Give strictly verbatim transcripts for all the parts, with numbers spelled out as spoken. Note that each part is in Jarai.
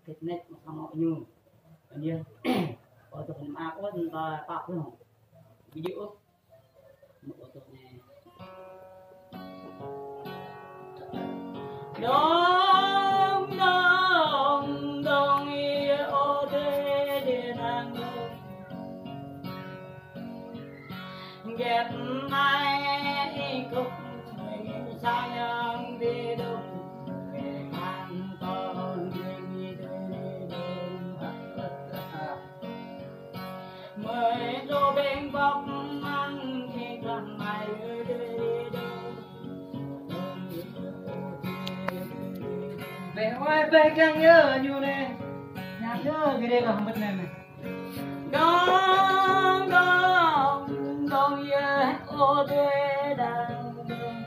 Kơ nĕt mă kơ mă ñu. Anai. Ơ, tơ kơ mă ôh, tơ pă ôh. Ƀu djơ̆ ôh. Mă ôh tơ anai. Dong, dong, dong, yơh, ơ, đê, đê, đang, dong. Gĕt nai kŭp sang yang đi dong, an ton đi đi dong. Mơi lô beng bok mang đi klam mai đi dong. Beh, ơi, beh, kiăng yơh, ñu anai. Ña yơh, gơđê kơ hơmbĭt anai anai. Dong, dong, dong, yơh, ơ, đê, đang, dong.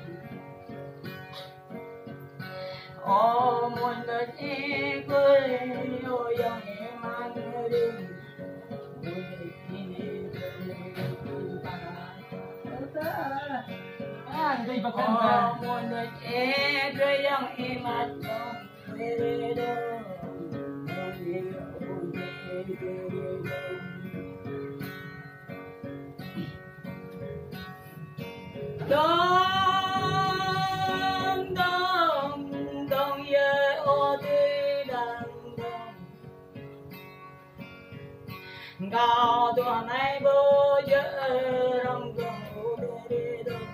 Ơ, mơ̆n đơ̆t ih kơi, ơ, yơh, ih mă rĭm. Ơ, ta. Ơ, ta. Ơ, ta, ih bơkăn ta. Ơ, mơ̆n đơ̆t ih kơi, yơh, ih mă rĭm. Dong, dong, dong, yơh, ơ, đê, đang, dong. Kâo tuh anai ƀu djơ̆ rong dong, ơ, đê, đê, dong.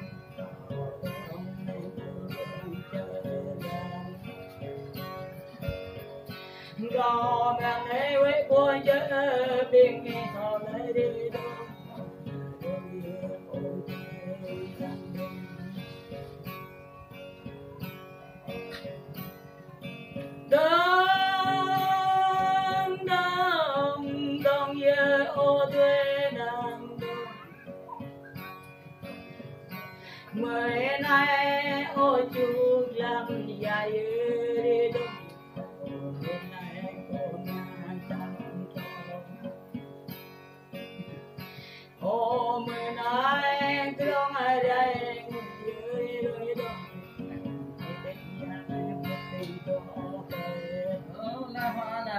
Gâo mơ̆ng anai wơ̆t ƀu djơ̆ ƀing ih thâo lơi đê dong. Dong, dong, dong, yơh, ơ, đê, đang, dong. Mơi anai ơ čuk lăng ya yơh rê dong. Mơi anai kơ ngă čang čong. Ơ mơi anai krong rai ngui yơh rê dong. Ơ la hoa la.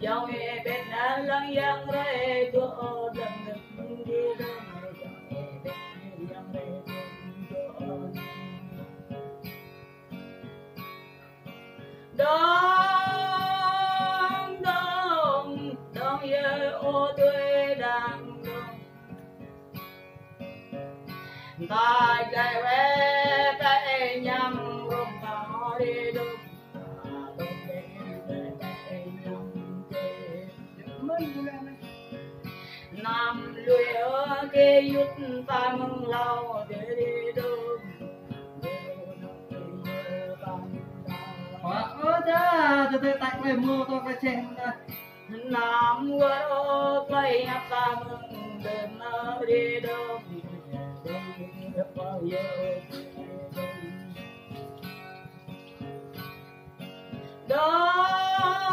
Yang ih pơđar lăng yang rai dong, dong, dong, dong, yang ih pơđar lăng yang rai dong, dong. Dong, dong, dong, yơh, ơ, đuaĭ đang, dong. Ta djai wơ̆t ta ih ñăm rŏng ta rê dong. Năm lui ơ kơ yŭt ta mơ̆ng hlâo dê rê dong. Ơ, ơ, ta, ta, ta, ta, ta, ta, mô tô ta čeh ta. Năm wơr ơ plei ñăp ta mơ̆ng dơ̆n rê dong. Dong,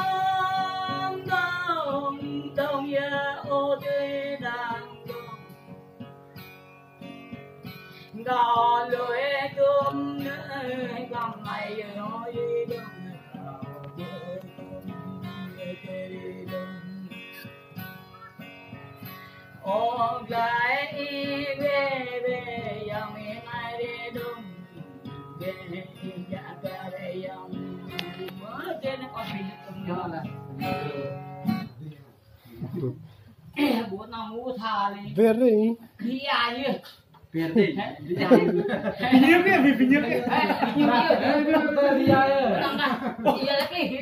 dong, dong, yơh, ơ, đuaĭ đang, dong. Gao lui tŭm nơ, găm mai yơh, ơ, đuaĭ đang, dong. Ơ, glai ih wơ̆t wơ̆t, yang ih nai rê dong. Wơ̆t ih jak kơ rê yang. Wơ̆t ih nai ôh ƀing tŭm nơ lah. Ƀu nao mŭ tha lĕ. Wơ̆t ih. Iya, iya. Wơ̆t ih. Iya. Iya, iya, iya, iya. Iya, iya. Iya, lagi.